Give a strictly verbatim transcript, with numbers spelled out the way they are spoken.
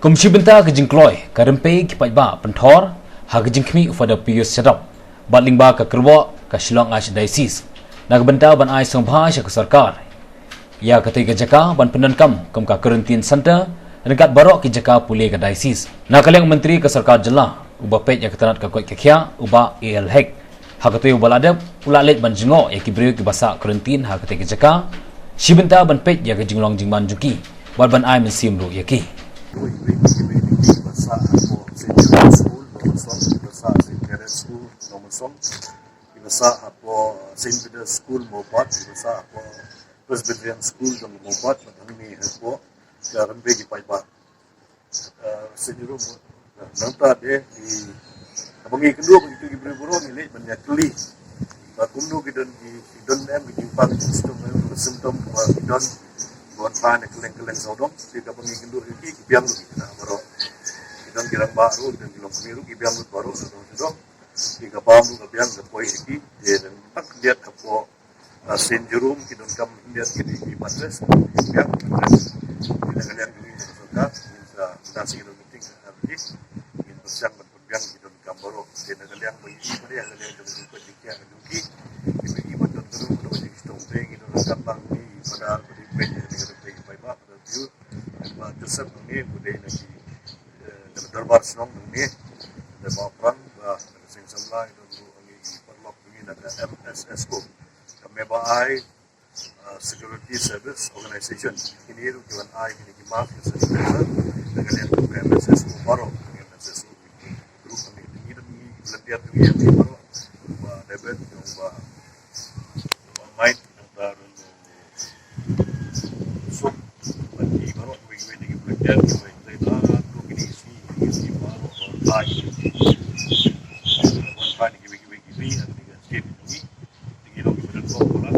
Kum shi bynta ka jingkloi, ka rympei ki paidbah pynthor ha ka jingkhmih u Father Pius Shadap bad lyngba ka kyrwoh ka Shillong Archdiocese na ka bynta ban ai sngewbha sha ka sorkar ïa katei ka jaka ban pyndonkam kum ka quarantine centre ryngkat baroh ki jaka pule ka diocese. Na ka liang u Myntri ka Sorkar Jylla uba peit ïa ka tnat ka koit ka khiah, u Bah A L Hek, ha katei u ba la dep u la leit ban jngoh ïa ki briew kiba sah quarantine ha katei ka jaka shi bynta ban peit ïa ka jinglong jingman jong ki bad ban ai mynsiem ruh ïa ki. Kiba sah hapoh Saint John's School Nongmensong, kiba sah Saint Clare's School Nongmensong, kiba sah hapoh Saint Peter's School Mawpat, kiba sah hapoh Presbyterian School jong Mawpat, bad hangne hapoh ka rympei ki paidbah. Seiñ Rum, nangta de ki, haba ngi kynduh ba kito ki briew baroh ngi leit ban ïa kylli ba kumno ki don, ki don em ki jingpang, ki symptom em, ki symptom ba ki don, ba wan phai na kylleng kylleng sawdong. Te haba ngi kynduh ïa ki, ki biang ruh ki khynnah baroh. Ki don ki rangbah ruh, ki don ki longkmie ruh, ki biang ruh baroh sawdong sawdong. Te ka bam ruh ka biang, ka poi ïa ki. Te nangta khyndiat hapoh Saint Jerome ki donkam khyndiat ki dei ki mattress, ki biang mattress. Te na ka liang jong ngi ka sorkar ngin sa, sa sdang ïa ka meeting ha ka, ngin pyrshang ban pynbiang ki donkam baroh. Te na ka liang ba ïohi ba dei ha ka liang jong ki, ka jingkhiah ka jong ki, kiba ïohi ba don ka ruh ka jingshitom. Te ngi donkam lang ngi, Father ba dei peit ïa ka, ka dei peit ïa ka, Father Pius, Father Joseph, ngi ba dei na ki, eh, na ka dorbar shnong ngi, na ka Mawprang, ba na ka seng samla ngi don ruh ngi ki paralok ngi na ka M S S ko, ka Member Ai uh, Security Service Organization. Kine ruh ki wan ai kine ki mask, ki sanitizer, na ka liang jong ka M S S ko baroh, ka M S S ko. Ruh kane kine ngi volunteer jong ngi ïa baroh, ba David, jong ba, ba Mike, jong ba Suk, ba ki baroh, kiwei kiwei ki volunteer, kiwei kiwei, ah, ruh kine ki sngi, kine ki sngi baroh, ba ai, ba ai kiwei kiwei ki, kine ki state jong ngi. Te ngi long kiba don bok ba la